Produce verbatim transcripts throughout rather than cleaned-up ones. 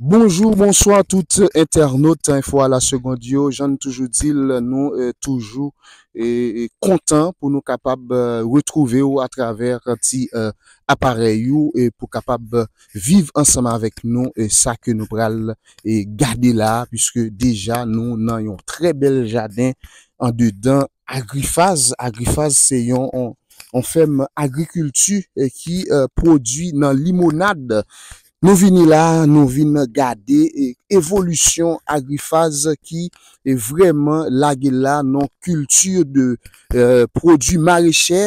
Bonjou, bonswa tout entènot Info à la Seconde yo. Jan n toujou di l, nou eh, toujou eh, eh, kontan pou nou kapab eh, retwouve w atravè ti eh, aparèy ou eh, pou kapab eh, viv ansanm avèk nou eh, sa ke nou pral eh, gade la, puiske deja nou nan yon trè bèl jaden andedan Agrifaz. Agrifaz se yon, yon, yon fèm agrikilti eh, ki eh, pwodui nan limonad. Nou vini la, nou vin gade eh, evolisyon Agrifaz ki eh, vrèman lage la nan kilti de eh, pwodui marechè.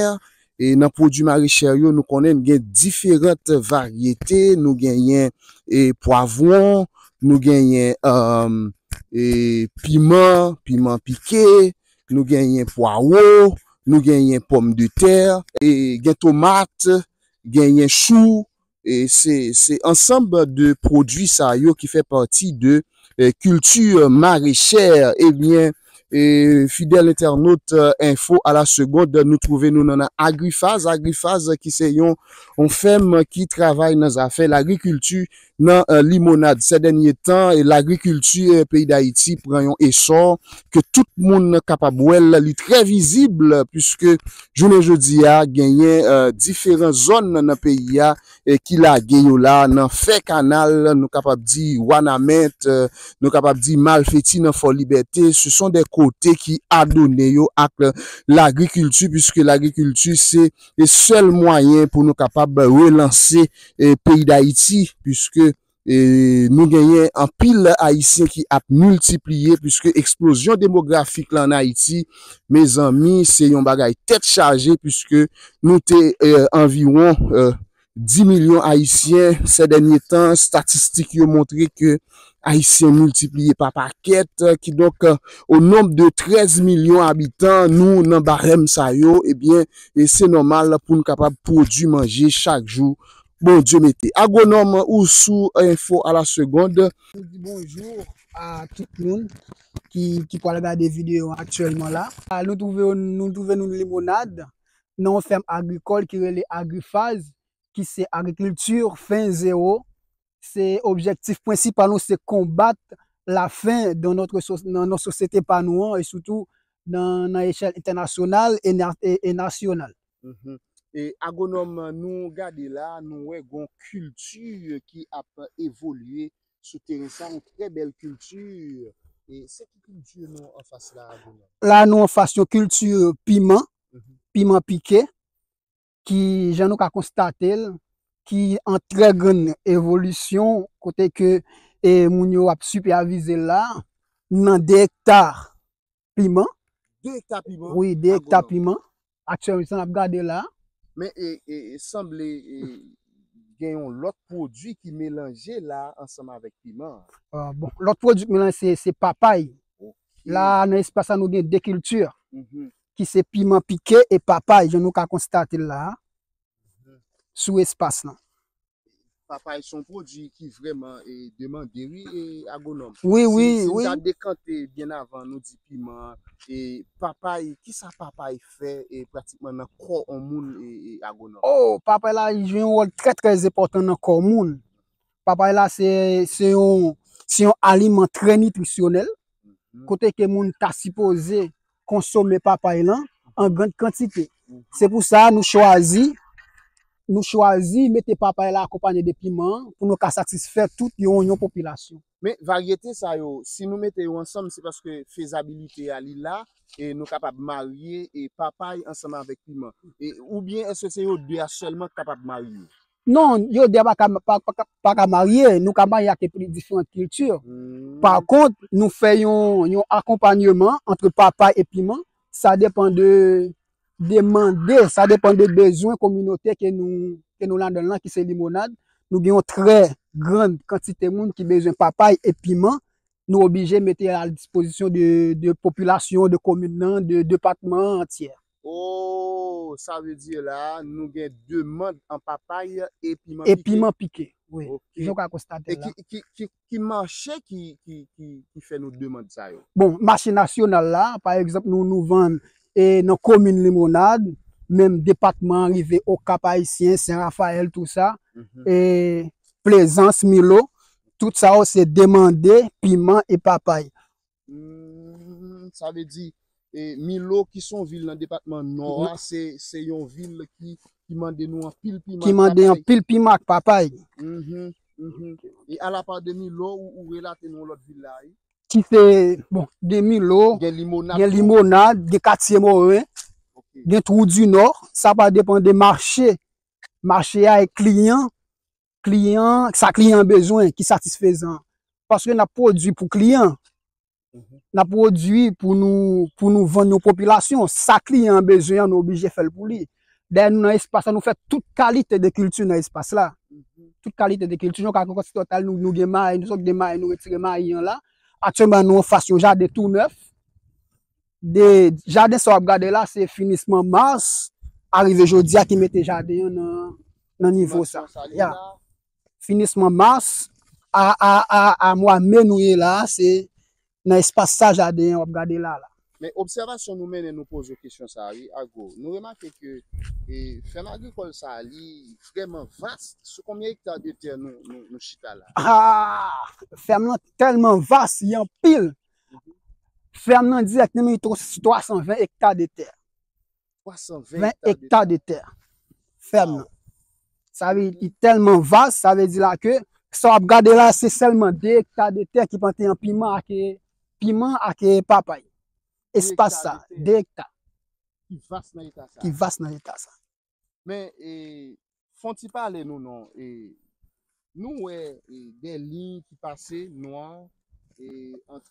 E nan pwodui marechè yo, nou konnen gen diferan varyete. Nou genyen eh, pwavwon, nou genyen um, eh, piman, piman pike, nou genyen pwawo, nou genyen pòmdetè, eh, gen tomat, genyen chou. E se, se ansanm de pwodui sa yo ki fè pati de eh, kilti marechè. Ebyen, eh, fidèl entènot eh, Info à la Seconde, nou twouve nou nan Agrifaz. Agrifaz ki se yon, yon fèm ki travay nan zafè lagrikilti nan eh, limonad. Sè dènye tan, eh, lagrikilti eh, peyi Dayiti pran yon esò ke tout moun kapab wè l, li trè vizib, puiske jounen jodi a, genyen eh, diferan zòn nan peyi a eh, ki lage yo la nan fè kanal, nou kapab di Wanament, eh, nou kapab di Malfeti nan Fò Libète. Se son de kote ki adone yo ak eh, lagrikilti, puiske lagrikilti se eh, sèl mwayen pou nou kapab relanse eh, peyi Dayiti, puiske eh, nou genyen anpil Ayisyen ki ap miltipliye, puiske eksplozyon demografik la an Ayiti, mezanmi, se yon bagay tèt chaje, puiske nou te eh, anviwon eh, dis milyon Ayisyen sè dènye tan. Estatistik yo montre ke Ayisyen miltipliye pa pakèt, kidonk, o nonb de trèz milyon abitan, nou nan barèm sa yo, ebyen, e se nòmal pou n kapab pwodui manje chak jou Bondye mete. Agwonòm ou sou Info à la Seconde. Nou di bonjou a tout moun ki, ki pral gade videyo aktyèlman la. Nou twouve, nou twouve nou limonad nan yon fèm agrikòl ki rele Agrifaz, ki se agrikilti fen zewo. Se objektif prensipal nou, se konbat lafen dans notre so- dans nos sociétés pa nou an, e sitou nan, nan echèl entènasyonal e, na- e, e nasyonal. Mhm. E agwonòm, nou gade la, nou wè gon kilti ki ap evolye sou teren sa, yon trè bèl kilti. E se ki kilti nou anfas la, agwonòm? La, nou anfas yon kilti piman, Mhm. piman pike, ki, jan nou ka konstate l, ki an trè grann evolisyon, kote ke e, moun yo ap sipèvize l la, nan de ekta piman. De ekta piman? Wi, de ekta piman. Aktyèlman, sa n ap gade la. Men e, e, e sanble e, gen yon lòt pwodui ki melanje la ansanm avèk piman an. Ah, bon, lòt pwodui ki melanje se, se papay. Ok. La, nan espas la, nou gen de kilti, Mhm. ki se piman pike e papay, jan nou ka konstate l la, Mhm. sou espas lan. Papay se yon pwodui ki vrèman e, demande, wi, e, agwonòm. Wi, Si, wi, si n wi. ta dekante byen avan, nou di piman, e, papay, kisa papay fè e, pratikman nan kò yon moun, e, e, agwonòm? Oh, papay la jwe yon wòl trè, trè enpòtan nan kò moun. Papay la, se, se yon, se yon aliman trè nitrisyonèl, Mhm. kote ke moun ta sipoze konsome papay lan an grann kantite. Mhm. Se pou sa nou chwazi, nou chwazi mete papay la akonpanye de piman an pou nou ka satisfè tout yon, yon popilasyon. Men varyete sa yo, si nou mete yo ansanm, se paske fezabilite a li la, e nou kapab marye e papay ansanm avèk piman. E, oubyen èske se yo de a sèlman k kapab marye? Non, yo de a pa ka, pa, pa, pa ka marye, nou ka marye ak diferan kilti. Hmm. Pa kont, nou fè yon, yon akonpanyeman ant papay e piman. Sa depann de, de mande, sa depann de bezwen kominote ke nou, ke nou ladan l lan, ki se limonad. Nou gen yon trè grann kantite moun ki bezwen papay e piman. Nou oblije mete a dispozisyon de, de popilasyon, de komin nan, de depatman an antyè. Oh, sa vle di la, nou gen demann an papay e piman E pike? Piman pike, wi. Ok. Jan w ka konstate E la. Ki, ki, ki, ki mache ki, ki, ki, ki fè nou demann sa yo? Bon, mache nasyonal la, pa egzanp, nou, nou vann e nan komin Limonad, menm depatman an rive Okap Ayisyen, Sen Rafayèl, tou sa, Mhm. e Plezans, Milo, Tout sa yo se demande, piman e papay. Hmm, sa vle di, e, Milo ki se yon vil nan depatman Nò a, se, se yon vil ki, ki mande nou anpil piman Ki ak mande papay. anpil piman ak papay. Mhm, mhm. E alapa de Milo, ou, ou relate nou lòt vil la, wi. Ki se, bon, gen Milo, Gen Limonad gen tou. Limonad, gen Katye Moren, Ok. gen Twou di Nò. Sa va depann de mache. Mache a e kliyan, kliyan, sa kliyan an bezwen ki satisfezan. Paske n ap pwodui pou kliyan. Mhm. N ap pwodui pou nou, pou nou vann yon popilasyon. Sa kliyan an bezwen an, nou oblije fè l pou li. Dayè, nou nan espas la, nou fè tout kalite de kilti nan espas la. Mhm. Tout kalite de kilti. Nou ka konsidere nou, nou gen mayi, nou sot gen mayi, nou retire mayi an la. Aktyèlman, nou anfas yon jaden tou nèf. De jaden sa w ap gade la, se finisman mas, arive jodi a ki mete jaden an nan, nan nivo sa. Dimansyon sa li Ya. la. Finisman mas, a, a, a, a mwa me nou ye la, se nan espas sa jaden an w ap gade la, la. Men obsèvasyon nou mennen nou poze w kesyon sa a, wi, Ago. Nou remake ke, e, fèm agrikòl sa a, li vrèman vas. Sou konbyen ekta de tè nou, nou, nou chita la? Ah, fèm lan tèlman vas, li anpil. Fèm nan dirèkteman, li twa san ven ekta de tè. Twa san ven Ven ekta de ekta tè. de tè. Fèm nan. Sa vle di, li tèlman vas, sa vle di la ke sa w ap gade la, se sèlman de ekta de tè ki plante an piman ak, piman ak papay. De Espas ekta sa, de tè de ekta ki vas nan eta sa. ki vas nan eta sa. Men, e, fè yon ti pale nou non, e, nou wè, e, de liy ki pase nwa, e, ant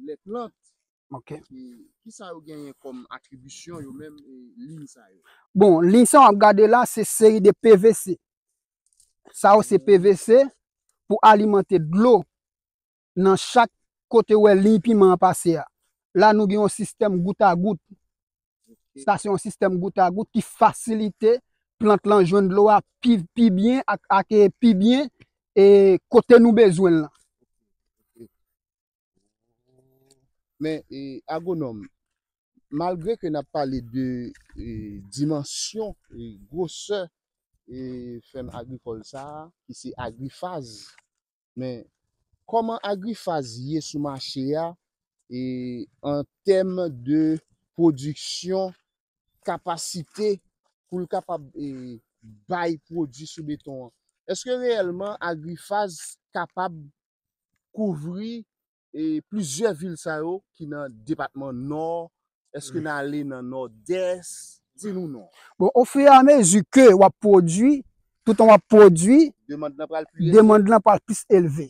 lè plant. Ok. E, kisa yo genyen kòm atribisyon yo menm, e, liy sa yo? Bon, liy sa w ap gade la, se seri de P V C. Sa yo se P V C pou alimante dlo nan chak kote w wè liy piman an pase a. La, nou gen yon sistèm gout a gout. Sa se yon sistèm gout a gout ki fasilite plant lan jwenn dlo a pi, pi byen ak, ak, e, pi byen, e, kote nou bezwen l lan. Men, e, agwonòm, malgre ke n ap pale de, e, dimansyon, e, gwosè, e, fèm agrikòl sa a, ki se Agrifaz, men kòman Agrifaz ye sou mache a, e, an tèm de pwodiksyon, kapasite pou l kapab, e, bay pwodui sou beton an? Èske reyèlman Agrifaz kapab kouvri, e, plizyè vil sa yo ki nan depatman Nò? Èske n ale nan Nòdès? Di nou non. Bon, ofiramezi ke w ap pwodui, toutan w ap pwodui, Demann nan pral pi elve. demann lan pral plis elve.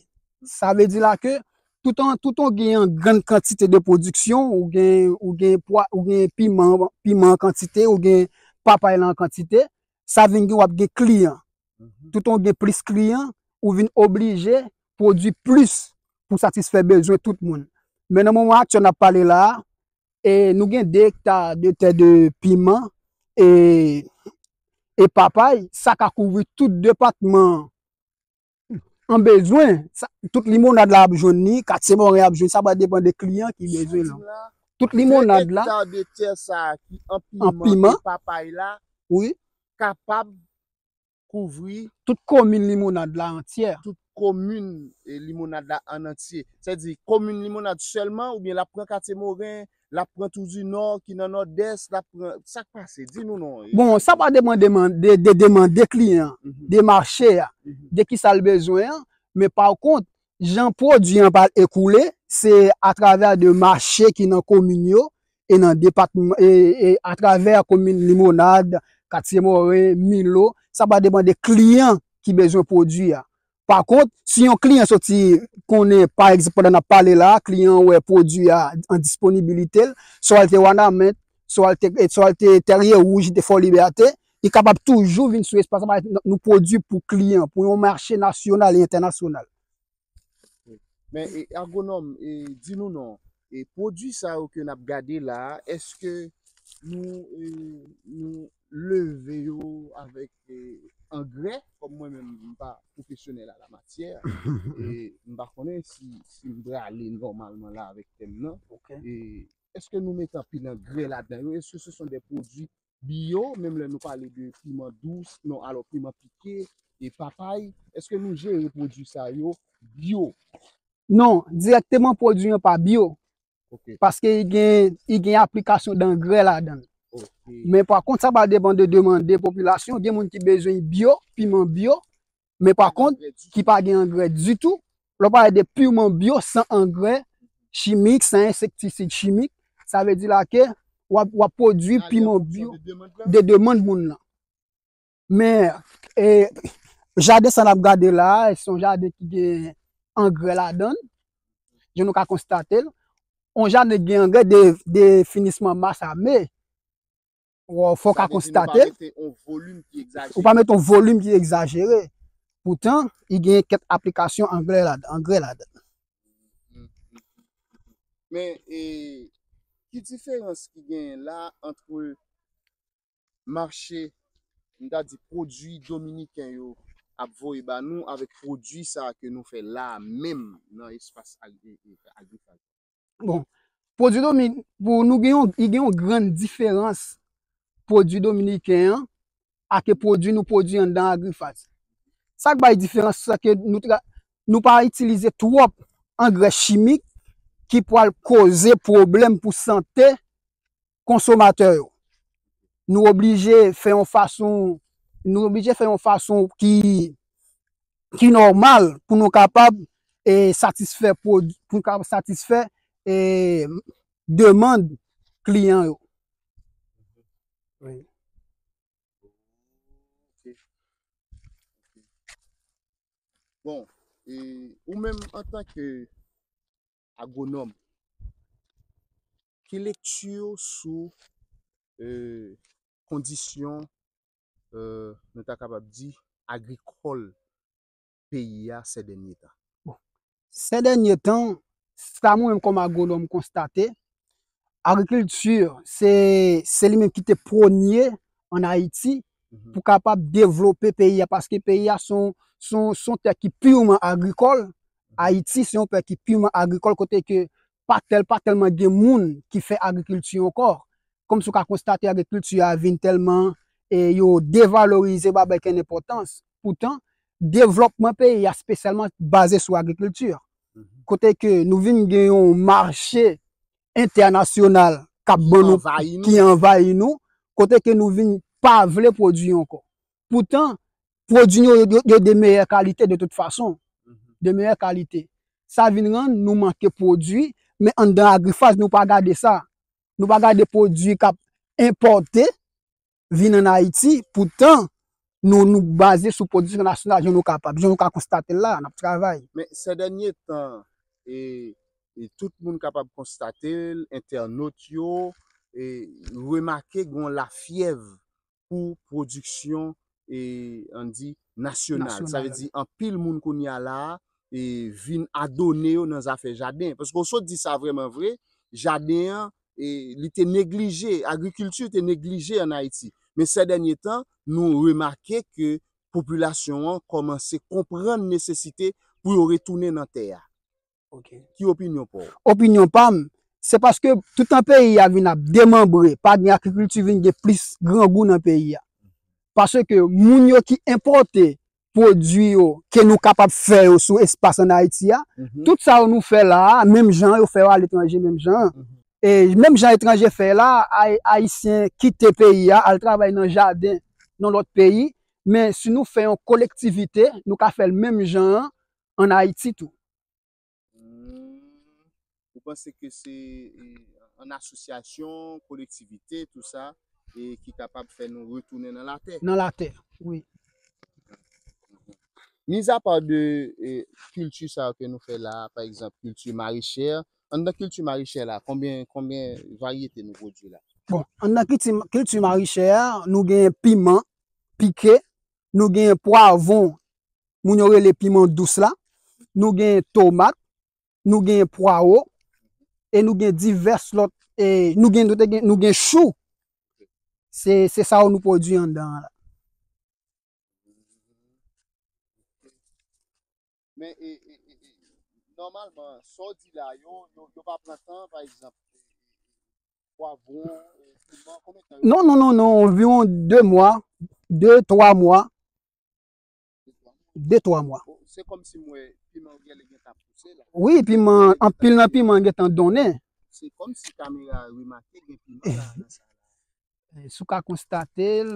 Sa vle di la ke toutan, toutan w gen yon grann kantite de pwodiksyon, ou gen, ou gen pwa, ou gen piman, piman an kantite, ou gen papay la an kantite, sa vin gen w ap gen kliyan. Mhm. Toutan w gen plis kliyan, ou vin oblije pwodui plis pou satisfè bezwen tout moun. Men nan moman aktyèl n ap pale la a, e nou gen de ekta de tè de piman e, e papay, sa ka kouvri tout depatman an. An bezwen, sa, tout limonad la ap jwenn li, Katye Moren ap jwenn, sa va depann de kliyan ki bezwen lan. Tout limonad la, Ekta de tè sa a ki an an piman piman, e papay la wi, kapab kouvri tout komin limonad la antyè. tout komin, e, limonad la an antye. Sètadi komin limonad sèlman, oubyen l ap pran Katye Moren, l ap pran Twou di Nò ki nan Nòdès, l ap pran, sa k pase? Di nou non. Bon, sa va depann de, de, de demann de kliyan, Mhm. de mache a, Mhm. de kisa l bezwen an, men pa kont, jan pwodui an pral ekoule, se atravè de mache ki nan komin yo, e nan depatman, e, e atravè komin Limonad, Katye Moren, Milo, sa va depann de kliyan ki bezwen pwodui a. Pa kont, si yon kliyan soti konnen, pa egzanp, pandan n ap pale la, kliyan an wè pwodui a an disponibilite l, swa l te Wanament, swa l te, swa l te Tèrye Wouj, li te Fò Libète, li kapab toujou vin sou espas la, nou pwodui pou kliyan, pou yon mache nasyonal e entènasyonal. Men, e, agwonòm, e, di nou non, e, pwodui sa yo ke n ap gade la a, èske nou, e, nou leve yo avèk, e, angrè, kòm mwen menm, m pa pwofesyonèl a la matyè, e, m pa konnen si, si m prale nòmalman la avèk tèm nan. Ok. E, èske nou mete anpil angrè ladan yo? Est-ce que ce sont des produits bio, menm lè nou pale de piman dous, non, alò piman pike, e papay, èske nou jere pwodui sa yo byo? Non, dirèkteman pwodui an pa byo. Ok. Paske i gen, i gen aplikasyon dangrè ladan l. Ok. Men pa kont, sa va depann de demann de popilasyon. Gen moun ki bezwen byo, piman byo, men pa kont, ki pa gen angrè ditou. Lè w pale de piman byo, san angrè chimik, san ensektisid chimik, sa vle di la ke w ap, w ap pwodui piman byo de demann moun lan. Men, e, jaden sa n ap gade la a, se yon jaden ki gen angrè ladan l, jan nou ka konstate l. Yon jaden ki gen angrè de, de finisman mas a me. Fò w ka konstate l. Ou pa mete yon volim ki egzajere. Poutan, i gen kèk aplikasyon angrè ladan, angrè ladan. Men, e, ki diferans ki genyen la ant mache, m ta di pwodui dominiken yo ap voye ba nou avèk pwodui sa a ke nou fè la a menm nan espas agri-, e, e, agrifaj? Bon, pwodui domi-, pou nou gen yon, i gen yon grann diferans pwodui dominiken an ak pwodui nou pwodui anndan agrifaj. Sa k bay diferans, se ke nou tra-, nou pa itilize twòp angrè chimik ki pral koze pwoblèm pou sante konsomatè yo. Nou oblije fè yon fason, nou oblije fè yon fason ki, ki nòmal pou nou kapab, e, satisfè pwod-, pou nou kapab satisfè, e, demann kliyan yo. Wi. Ok. Bon, e ou menm antanke agwonòm, ki lekti w sou, e, kondisyon, e, nou ta kapab di, agrikòl peyi a sè dènye tan? Bon, sè dènye tan, sa mwen menm kòm agwonòm konstate, agrikilti, se, se li menm ki te premye ann Ayiti pou kapab devlope peyi a, paske peyi a se yon, se yon, se yon tè ki piman agrikòl. Ayiti se yon tè ki piman agrikòl, kote ke pa tèl, pa tèlman gen moun ki fè agrikilti ankò. Kòmsi w ka konstate, agrikilti a vin tèlman, e, yo devalorize, pa bay okenn enpòtans. Poutan, devlòpman peyi a espesyalman baze sou agrikilti. Kote ke nou vin gen yon mache entènasyonal k ap ban nou, ki anvayi nou, kote ke nou vin pa vle pwodui ankò. Poutan, pwodui nou yo, yo, yo de meyè kalite de tout fason. De meyè kalite. Sa vin rann nou manke pwodui, men anndan agrifaj, nou pa gade sa. Nou pa gade pwodui k ap enpòte, vin ann Ayiti, poutan, nou, nou baze sou pwodiksyon nasyonal, jan nou kapab, jan nou ka konstate l la, n ap travay. Men sè dènye tan, e, e tout moun kapab konstate l, entènot yo, e, remake gen yon lafyèv pou pwodiksyon, e, ann di, nasyonal. Sa vle di, anpil moun kounye a la a, e, vin adone yo nan zafè jaden. Paske w sot di sa vrèman vre, jaden an, e, li te neglije, agrikilti te neglije ann Ayiti. Men sè dènye tan, nou remake ke popilasyon an kòmanse konprann nesesite pou yo retounen nan tè a. Ok. Ki opinyon pa w? Opinyon pa m, se paske toutan peyi a vin ap demanbre, pa gen agrikilti, vin gen plis grangou nan peyi a. Paske moun yo ki enpòte pwodui yo ke nou kapab fè yo sou espas ann Ayiti a, tout sa yo nou fè la a, menm jan yo fè yo aletranje, menm jan. E menm jan etranje fè la, Ay-, Ayisyen kite peyi a, al travay nan jaden, nan lòt peyi. Men si nou fè yon kolektivite, nou ka fè l menm jan an ann Ayiti tou. Hmm. Ou panse ke se, e, an asosyasyon, kolektivite, tou sa, e ki kapab fè nou retounen nan latè? Nan latè, wi. Mizapa de, e, kilti sa yo ke nou fè la, pa egzanp, kilti marichè, anndan kilti marichè la, konbyen, konbyen varyete nou pwodui la? Bon, anndan kilti, kilti marichè a, nou gen piman pike, nou gen pwavwon, moun yo rele piman dous la, nou gen tomat, nou gen pwawo, e nou gen divès lòt, e nou gen, nou te gen, nou gen chou. Se, se sa yo nou pwodui anndan an la. Men, e, e, e, e, nòmalman, sa w di la, yo, yo, yo pa pran tan, pa egzanp, pwavwon, e, piman, konbyen tan yo pran? Non, non, non, non, anviwon de mwa, de, twa mwa. De, twa mwa. Bon, Se kòmsi m wè piman yo genlè gentan ap pouse la. Wi, piman, anpil nan piman gentan donnen. Se kòmsi kamera a remake gen piman la nan sa la. Eh, si w ka konstate l.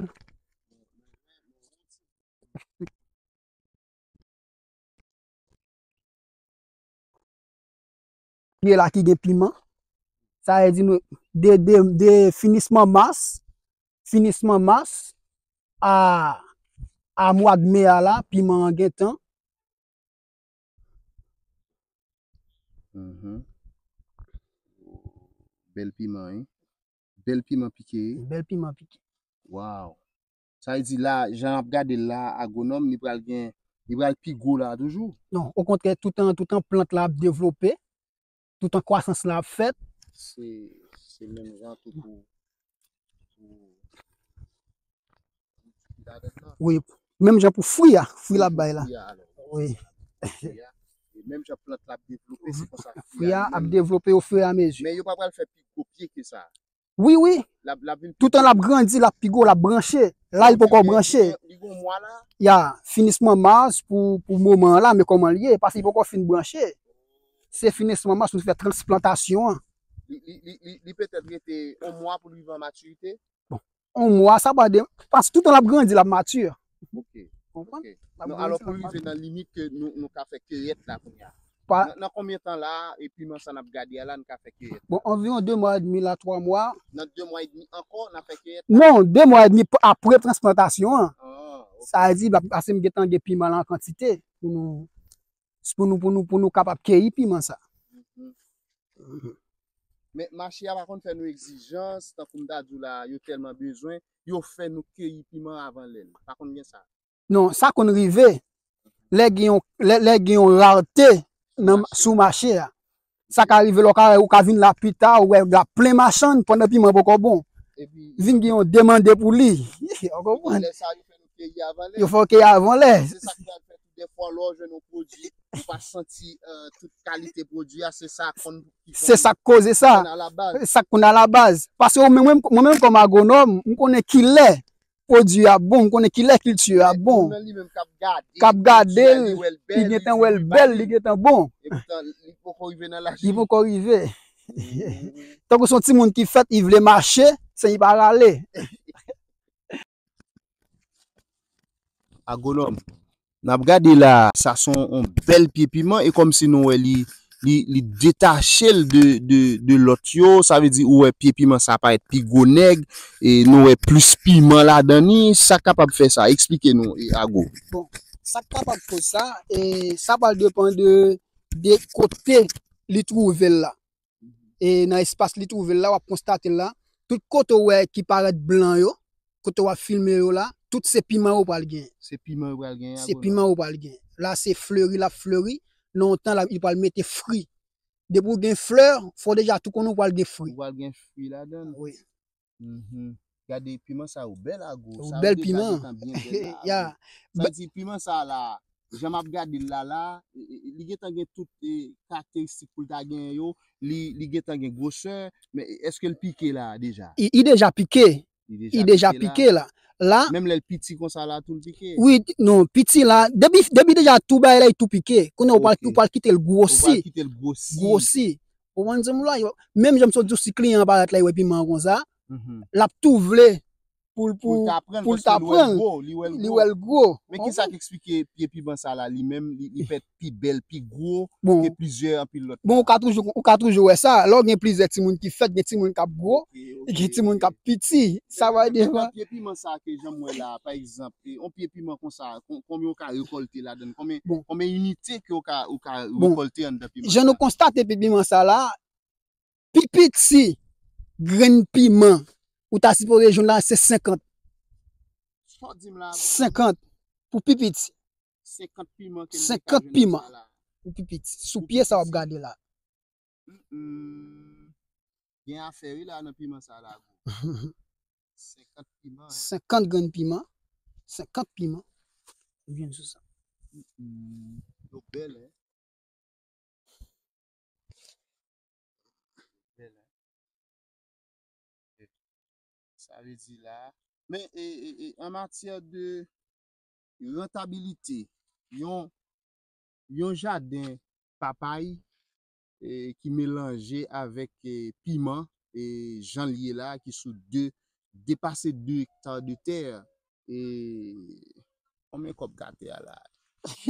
Pye la ki gen piman. Sa vle di nou, de, de, de finisman mas, finisman mas a, a mwa de me a la, piman an gentan. Mhm. Bèl piman, wi. Bèl piman pike, wi. Bèl piman pike. Waw. Sa vle di la, jan n ap gade l la, agwonòm, li pral gen, li pral pi gwo la toujou. Non, okontrè, toutan, toutan plant la ap devlope, toutan kwasans la ap fèt. Se, se menm jan tou pou, pou, pou ti ladan nan. Wi, menm jan pou fwi a, fwi l ap bay la. Fwi a, alò. Wi. Fwi a. E menm jan plant la ap devlope, se konsa fwi a li menm ap devlope ofiramezu. Men yo pa pral fè pi gwo pye ke sa. Wi, wi. L ap, l ap vin pi gwo. Toutan l ap grandi, l ap pi gwo, l ap branche. La, li poko branche. Li gen, li gen yon mwa la? Ya, finisman mas pou, pou moman an la, men kòman l ye, paske li poko fin branche. Se finisman mas nou fè transplantasyon an. Li, li, li, li, li petèt rete yon mwa pou l rive an matirite? Bon, yon mwa, sa pa de, paske toutan l ap grandi, l ap mati. Ok. Konprann? Ok. Non, alò pou l rive nan limit ke nou, nou ka fè kiyèt la kounye a. Pa- Nan, nan konbyen tan la, e piman sa n ap gade a la, n ka fè kiyèt? Bon, anviwon de mwa edmi la, twa mwa. Nan de mwa edmi ankò, n ap fè kiyèt la? Non, de mwa edmi p-, apre transplantasyon an. Ah, ok. Sa vle di, paske m gentan gen piman la an kantite pou nou, pou nou, pou nou, pou nou kapab keyi piman sa. Mhm. Mhm. Men mache a pa konn fè nou egzijans, tankou m ta di w la, yo tèlman bezwen, yo fè nou keyi piman avan lè l. Pa konn gen sa. Non, sa konn rive. Lè gen yon, lè, lè gen yon rarte nan, sou mache a. Sa ka rive lè w ka, ou ka vin la pita, ou wè la plen machann pandan piman poko bon. Epi vin gen yon demande pou li. Ou konprann? Lè sa yo fè nou keyi avan lè. Yo fè w keyi avan lè. Se sa k pral fè tou dèfwa lè w jwenn yon pwodui, ou pa santi, euh, tout kalite pwodui a, se sa konn ki konn. Se sa k koze sa. Konn alabaz. Se sa k konn alabaz. Paske mwen, mwen, mwen menm kòm agwonòm, m konnen kilè pwodui a bon, m konnen kilè kilti a bon. Moun nan li menm k ap gade, k ap gade l, li gentan wè l bèl, li gentan bon. Epoutan, li poko rive nan laj li. Li poko rive. Tankou se yon timoun ki fèt, li vle mache, sen li pa rale. Agwonòm, n ap gade la, sa se yon, yon bèl pye piman, e kòmsi nou wè li, li, li detache l de, de, de lòt yo, sa vle di ou wè pye piman sa parèt pi gwo nèg, e nou wè plis piman ladan li, sa kapab fè sa? Eksplike nou, e, Agwo. Bon, sa k kapab koz sa, e sa pral depann de, de kote li twouve l la. E nan espas li twouve l la, w ap konstate l la, tout kote w wè ki parèt blan yo, kote w ap filme yo la, tout se piman yo pral gen. Se piman yo pral gen, se piman yo pral gen. La, se fleri l ap fleri, nan yon tan, la, li pral mete fri. Depi w gen flè, fò w deja tou konnen w pral gen fri. Ou pral gen fri ladan l. Wi. Mhm. Gade piman sa yo bèl, Agwo. Yo bèl piman. Sa yo deja gentan byen bèl la, Agwo. Ya. Sa vle di piman sa la, jan m ap gade l la la, e, e, li gentan gen tout, e, karakteristik pou l ta genyen yo. Li, li gentan gen gwosè, men èske l pike la deja? Li, li deja pike. Li deja pike la. La. Menm lè l piti konsa la, tou l pike? Wi, non, piti la. Depi, depi deja tou bagay la, li tou pike. Kounye a, ou pral, ou pral kite l gwosi. Ou pral kite l gwosi. Gwosi. Ou konprann sa m di w la? Menm jan m sot di w, si kliyan an parèt la, li wè piman an konsa, l ap tou vle pou l, pou, pou l ta pran l, li wè l gwo. Men kisa k eksplike pye piman sa la, li menm, li, li fèt pi bèl, pi gwo ke plizyè anpil lòt piman? Bon, ou ka toujou, ou ka toujou wè sa. Lè w gen plizyè timoun ki fèt, gen timoun k ap gwo, gen timoun k ap piti. Sa va depann. Pye piman sa ke jan m wè la, pa egzanp, e, yon pye piman konsa, kon-, konbyen w ka rekòlte ladan l? Konbyen, konbyen inite ke w ka, w ka rekòlte anndan piman sa? Jan nou konstate pye piman sa la, pi piti grenn piman ou ta sipoze jwenn la, se senkant. Sa w di m la? Senkant pou pi piti. Senkant piman ke m te ka jwenn konsa la. Senkant piman pou pi piti. Sou pye sa w ap gade la. Mm, mm. Gen afè wi la nan piman sa la, Agwo. Senkant piman, hein? Senkant grenn piman. Senkant piman. Ou jwenn sou sa. Mm, mm. Yo bèl, hein? Bèl, hein? Sa vle di la. Men, e, e, e, an matyè de rantabilite, yon, yon jaden papay e, ki melanje avèk e, piman, e, jan l ye la, ki sou de, depase de ekta de tè. E, konbyen kòb k atè a la?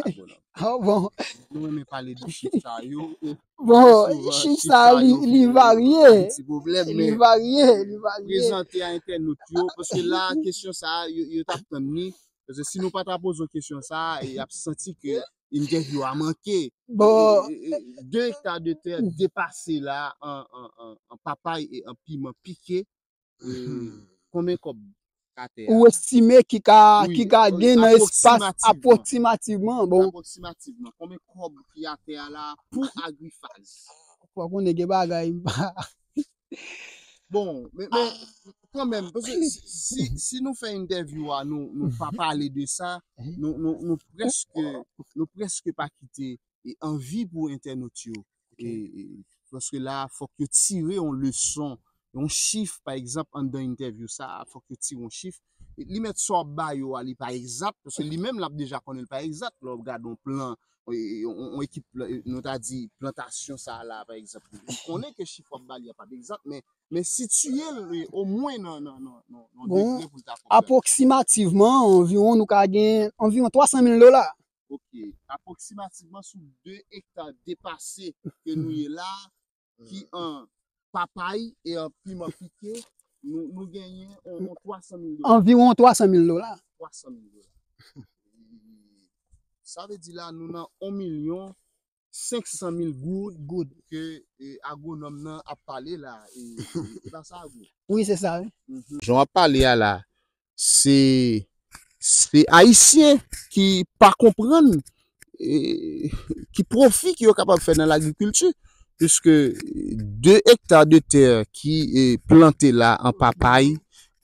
Agonom. Ah bon, Nou renmen pale de chif sa yo. E, bon, souvan, chif chif sa sa li, yo li vin varye. Ti pwoblèm, Li men varye, li varye. Prezante a entènot yo, paske la, kesyon sa a, yo, yo t ap tann li. Paske si nou pa ta poze yon kesyon sa a, y ap santi ke entèvyou a manke. Bon, E, e, e, de ekta de tè depase la an, an, an, an papay e an piman pike. E, konbyen kòb k atè a? Ou estime ki ka, Wi, ki ka wi, gen nan espas apwoksimativman. Apwoksimativman? Bon, Apwoksimativman, konbyen kòb ki atè a la pou agrifaz? Fò konnen gen bagay m pa. Bon, men, men kanmenm, paske si, si, si nou fè entèvyou a, nou, nou pa pale de sa, nou, nou, nou prèske, nou prèske pa kite e, anvi pou entènot yo. E, e, paske la, fòk yo tire yon leson, yon chif, pa egzanp, anndan entèvyou sa a, fòk yo tire yon chif. E, li mèt sa w ap ba yo a, li pa egzat, paske li menm l ap deja konnen l pa egzat, lè w ap gade yon plan, e, e, yon, yon ekip, e, nou ta di, plantasyon sa a la, pa egzanp. Li konnen ke chif w ap ba li a p ap egzat, men, men sitiye l, e, omwen nan, nan, nan, nan, nan Bon, degre pou l ta konprann. Apwoksimativman, anviwon nou ka gen anviwon twa san mil dola. Ok, apwoksimativman sou de ekta depase ke nou ye la, ki an papay e an piman pike, nou, nou genyen on, on twa san mil dola. Anviwon twa san mil dola. Twa san mil dola. Sa vle di la, nou nan yon milyon senk san mil goud Goud. ke e, agwonòm nan ap pale la. E, e, e pa sa, Agwo? Wi, se sa, wi. Jan w ap pale a la, se se Ayisyen ki pa konprann e, ki pwofi ke yo kapab fè nan lagrikilti, piske de ekta de tè ki e, plante la an papay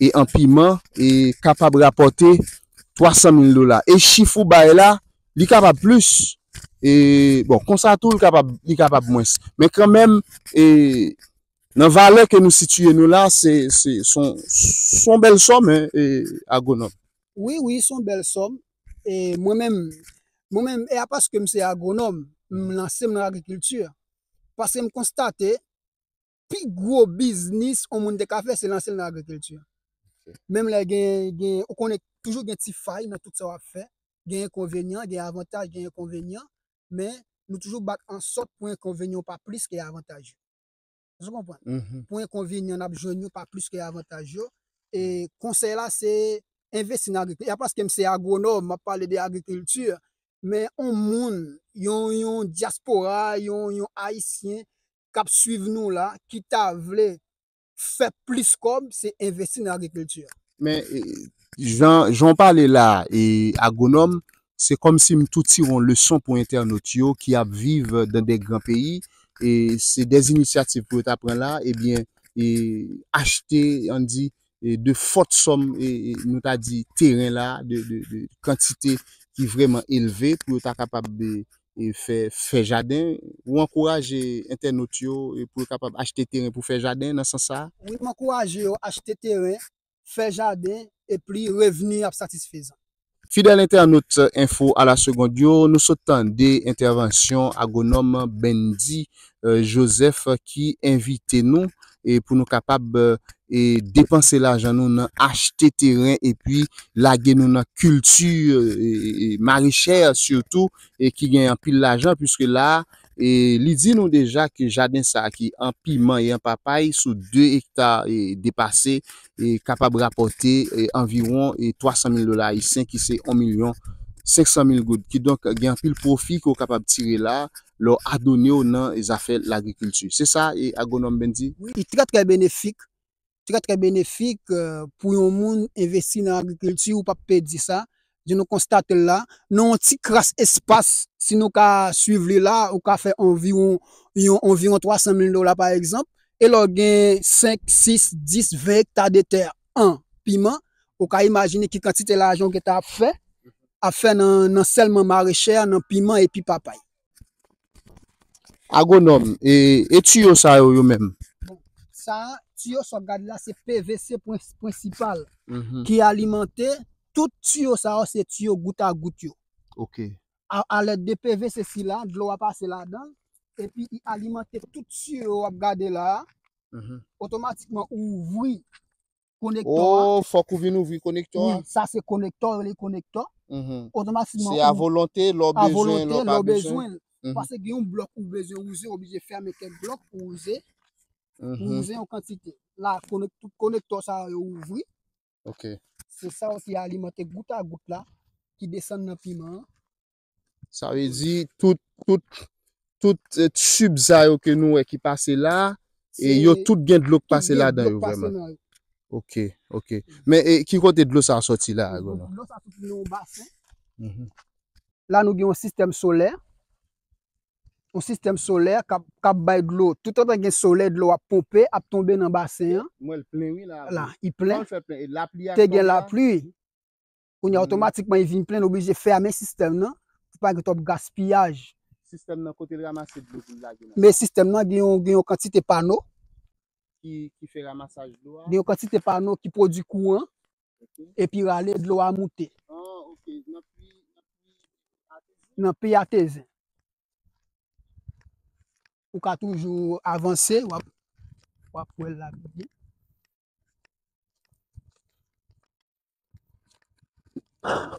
e an piman e kapab rapòte twa san mil dola. E chif ou bay la, li kapab plis. E, bon, konsa tou, li kapab, li kapab mwens. Men kanmenm, e, nan valè ke nou sitiye nou la, se, se, se yon, se yon bèl sòm, en, e, agwonòm. Wi, wi, se yon bèl sòm. E mwen menm, mwen menm, e a paske m se agwonòm, m lanse m nan agrikilti. Paske m konstate, pi gwo biznis yon moun te ka fè, se lanse l nan agrikilti. Menm lè gen, gen, ou konnen toujou gen ti fay nan tout sa w ap fè. Gen enkonvenyan, gen avantaj, gen enkonvenyan, men nou toujou bat ansòt pou enkonvenyan pa plis ke avantaj yo. Èske w konprann? Pou enkonvenyan n ap jwenn yo pa plis ke avantaj yo. E konsèy la se envesti nan agrikilti. E a paske m se agwonòm, m ap pale de agrikilti, men yon moun, yon, yon dyaspora, yon, yon Ayisyen k ap swiv nou la, ki ta vle fè plis kòb, se envesti nan agrikilti. Men, e, jan, jan w pale la, e, agwonòm, se kòmsi m tou tire yon leson pou entènot yo ki ap viv dans des grands pays, e se des initiatives pou yo ta pran la, ebyen, e, achte, ann di, e, de fòt sòm, e, e, nou ta di, teren la, de, de, de kantite ki vrèman elve pou yo ta kapab, e, e, fè, fè jaden. Ou ankouraje entènot yo, e, pou yo kapab achte teren pou fè jaden nan sans sa a? Wi, m ankouraje yo achte teren, fè jaden, epi revni ap satisfezan. Fidèl entènot Info à la Seconde yo, nou sot tande entèvansyon agwonòm Bendy, e, Joseph ki envite nou e pou nou kapab, e, depanse lajan nou nan achte teren epi lage nou nan kilti, e, e, e, marechè sitou, e ki gen anpil lajan, piske la, e, li di nou deja ke jaden sa a ki an piman e an papay sou de ekta, e, depase, e, kapab rapòte, e, anviwon, e, twa san mil dola ayisyen, ki se yon milyon senk san mil goud. Kidonk, gen anpil pwofi ke w kapab tire la, lè w adone w nan zafè lagrikilti. Se sa, e, agwonòm Bendy? Wi, li trè, trè benefik. Trè, trè benefik, e, pou yon moun envesti nan agrikilti, ou p ap pèdi sa. Jan nou konstate l la, nan yon ti kras espas, si nou ka swiv li la, ou ka fè anviwon, yon, anviwon twa san mil dola, pa egzanp. E lè w gen senk, sis, dis, ven ekta de tè an piman, ou ka imajine ki kantite lajan w gentan ap fè, ap fè nan, nan sèlman marechè, nan piman epi papay. Agwonòm, e, e tiyo sa yo, yo menm? Sa, tiyo sa w ap gade la, se P V C prens-, prensipal ki alimante tout tiyo sa yo, se tiyo gout a gout yo. Ok. A, a lèd de P V C sila, dlo a pase ladan, epi li alimante tout tiyo w ap gade la a. Mhm. Otomatikman, ou ouvri konektò a. Oh, fòk ou vin ouvri konektò a? Wi, sa se konektò, yo rele konektò. Mhm. Otomatikman, se a volonte, lè w bezwen, lè w pa bezwen. Mhm. Paske gen yon blòk ou bezwen wouze, ou oblije fèmen kèk blòk pou wouze, pou wouze yon kantite. La, konek-, tout konektò sa yo ouvri. Ok. Se sa yo ki alimante gout a gout la, ki desann nan piman an. Sa vle di, tout, tout, tout, eh, tib sa yo ke nou wè ki pase la, e yo tout gen dlo k pase ladan yo vrèman. Ok, ok. Men, eh, ki kote dlo sa a sòti la, Agonòm? Dlo sa soti nan yon basen. Mhm. La, nou gen yon sistèm solè. Yon sistèm solè k ap, k ap bay dlo. Toutotan gen solèy, dlo ap ponpe, ap tonbe nan basen an. M wè l plen, wi, la. La, li plen. Kòman l fè plen? E lapli a tonbe la? Te gen lapli. Kounye a, otomatikman, li vin plen, l oblije fèmen sistèm nan pou pa gen twòp gaspiyaj. Sistèm nan, kote l ranmase dlo pou l lage nan? Men sistèm nan gen yon, gen yon kantite pano. Ki, ki fè ramasaj dlo a? Gen yon kantite pano ki pwodui kouran, ok, epi rale dlo a moute. Ah, ok. Nan pi, nan pi atezen. Nan pi atezen. Ou ka toujou avanse, w ap, w ap wè l la byen.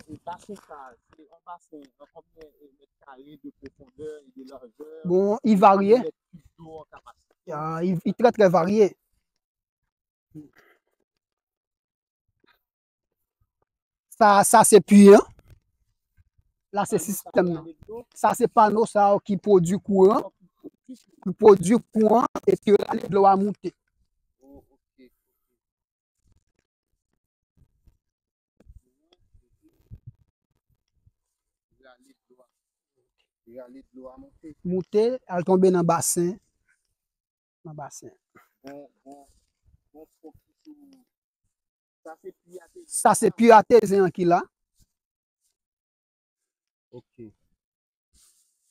E basen sa, se yon basen an konbyen, e, mèt kare de pwofondè e de lajè? Bon, li varye. Konbyen mèt kib dlo an ka pase? Ah, li, li trè, trè varye. Sa, sa se pi an. La se sistèm nan. Sa se pano sa yo ki pwodui kouran. Ki pwodui kouran epi rale dlo a moute. Moute, al tonbe nan basen. Nan basen. Bon, bon, bon, fòk sou Sa se pi atezen an ki la. Ok.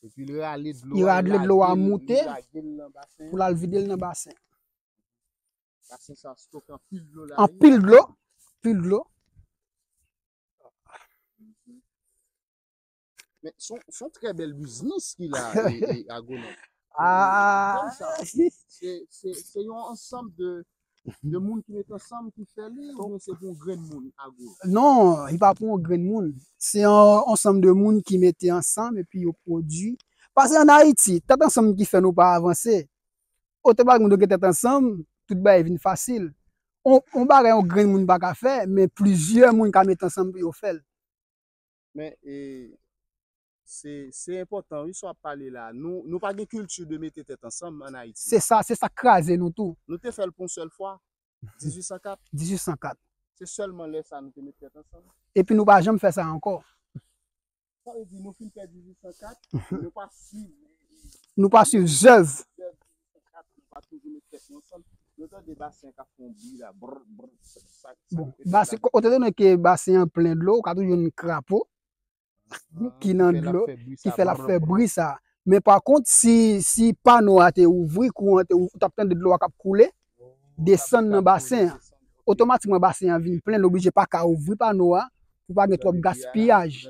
Epi l rale dlo a, li rale dlo a moute pou l al vide l nan basen. Basen sa stoke anpil dlo la. Anpil dlo, anpil dlo. Men se yon, se yon trè bèl biznis ki la, e, e, Agonòm. Ah. Kòm sa, se, se, se yon ansanm de, de moun ki met ansanm ki fè li, oubyen se pou yon grenn moun, Ago? Non, li pa pou yon grenn moun. Se yon ansanm de moun ki mete ansanm epi yo pwodui. Paske ann Ayiti, tèt ansanm ki fè nou pa avanse. Otomatikman, nou gen tèt ansanm, tout bagay vin fasil. On, on bagay yon grenn moun pa ka fè, men plizyè moun ka met ansanm pou yo fè l. Men, e, se, se enpòtan, wi, sa w ap pale la. Nou, nou pa gen kilti de mete tèt ansanm ann Ayiti. Se sa, se sa k kraze nou tou. Nou te fè l pou yon sèl fwa, dizuit san kat. Dizuit san kat. Se sèlman lè sa a nou te met tèt ansanm. Epi nou pa janm fè sa ankò. Sa vle di nou fin fè dizuit san kat, nou pa swiv. Nou pa swiv zèv. Nou pa toujou met tèt nou ansanm. Nou tande basen k ap fè yon bri la, brr, brr, sa, sa, sa. Bon, basen, kote nou ke basen an plen dlo, ou ka toujou jwenn krapo ki nan dlo, ki fè l ap fè bri sa. Men pa kont, si, si pano a te ouvri, kouran te ouvri, ou t ap tande dlo a k ap koule, desann nan basen an. Otomatikman, basen an vin plen, l oblije pa ka ouvri pano a, pou pa gen twòp gaspiyaj.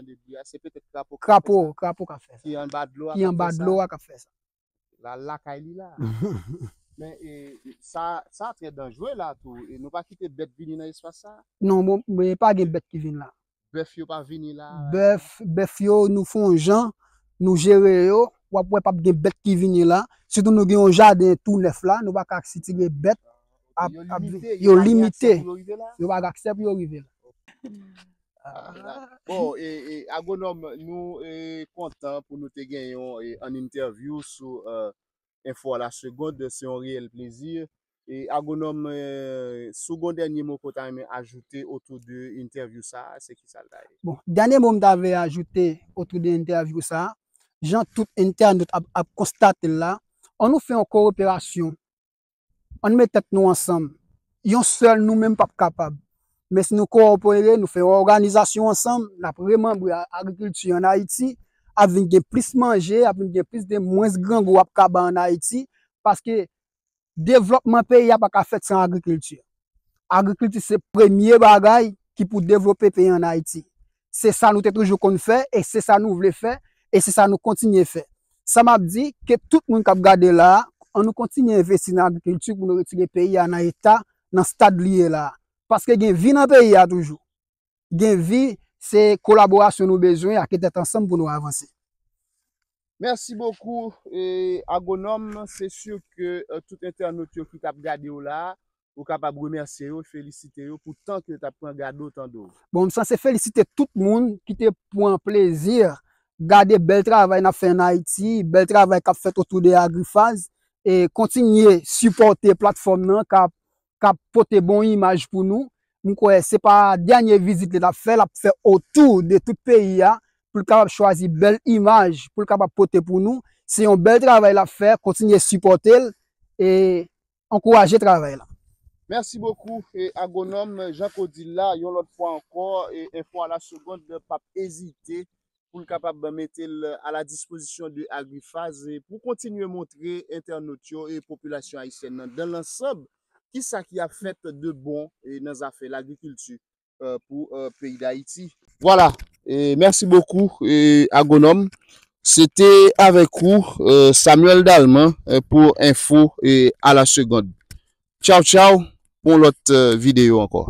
Krapo, krapo k ap fè sa. Ki anba dlo a k ap fè sa. L al lakay li la. Men, e, sa, sa trè danjre la tou. E nou pa kite bèt vini nan espas sa? Non, bon, men pa gen bèt ki vin la. Bèf yo pa vini la? Bèf, bèf yo, nou fè yon jan, nou jere yo, w ap wè p ap gen bèt ki vini la. Sitou nou gen yon jaden tou nèf la, nou pa ka sitire bèt. Yo limite, yo pa gen aksè pou yo rive la? Yo pa gen aksè pou yo rive la. Bon, e, e, Agonòm, nou, e, kontan pou nou te gen yon, e, an entèvyou sou, e, Info à la Seconde, se yon reyèl plezi. E, Agonòm, e, si w gen yon dènye mo ke w ta renmen ajoute otou de entèvyou sa a, se kisa l ta ye? Bon, dènye mo m ta vle ajoute otou de entèvyou sa a, jan tout entènot ap, ap konstate l la, ann nou fè yon kowoperasyon. Ann met tèt nou ansanm. Yon sèl nou menm p ap kapab. Men si nou kowopere, nou fè yon òganizasyon ansanm, n ap remanbre a-, agrikilti ann Ayiti, ap vin gen plis manje, ap vin gen plis de mwens grangou ap kaba ann Ayiti, paske devlòpman peyi a pa ka fèt san agrikilti. Agrikilti se premye bagay ki pou devlope peyi ann Ayiti. Se sa nou te toujou konn fè e se sa nou vle fè. E se sa nou kontinye fè. Sa m ap di, ke tout moun k ap gade la, an nou kontinye envesti nan agrikilti pou nou retire peyi a nan eta, nan stad li ye la. Paske gen vi nan peyi a toujou. Gen vi, se kolaborasyon nou bezwen ak tèt ansanm pou nou avanse. Merci beaucoup, eh, Agronome. C'est sûr que euh, tout entènot yo ki t ap gade w la, ou kapab remèsye yo, felisite yo pou tan ke yo t ap pran gade w, tande w. Bon, m sanse felisite tout moun ki te pran plezi gade bèl travay n ap fè an Ayiti, bèl travay k ap fèt otou de Agrifaz, e kontinye sipòte platfòm nan k ap, k ap pote bon imaj pou nou. M kwè se pa dènye vizit li l ap fè, l ap fè otou de tout peyi a, pou l kapab chwazi bèl imaj, pou l kapab pote pou nou. Se yon bèl travay l ap fè, kontinye sipòte l, e ankouraje travay la. Merci beaucoup, eh, Agronome. Jan ke w di l la, yon lòt fwa ankò, eh, Info à la Seconde p ap ezite pou l kapab mete l à la disposition de Agrifaz, eh, pou kontinye montre entènot yo e popilasyon ayisyèn nan, dans l'ensemble, kisa ki ap fèt de bon, eh, nan zafè lagrikilti euh, pou euh, peyi Dayiti. Voilà, eh, merci beaucoup, eh, Agronome. Se te avèk ou, eh, Samuel Dalman, eh, pou Info, eh, à la Seconde. Tchaw, tchaw, pou yon lòt eh, videyo ankò.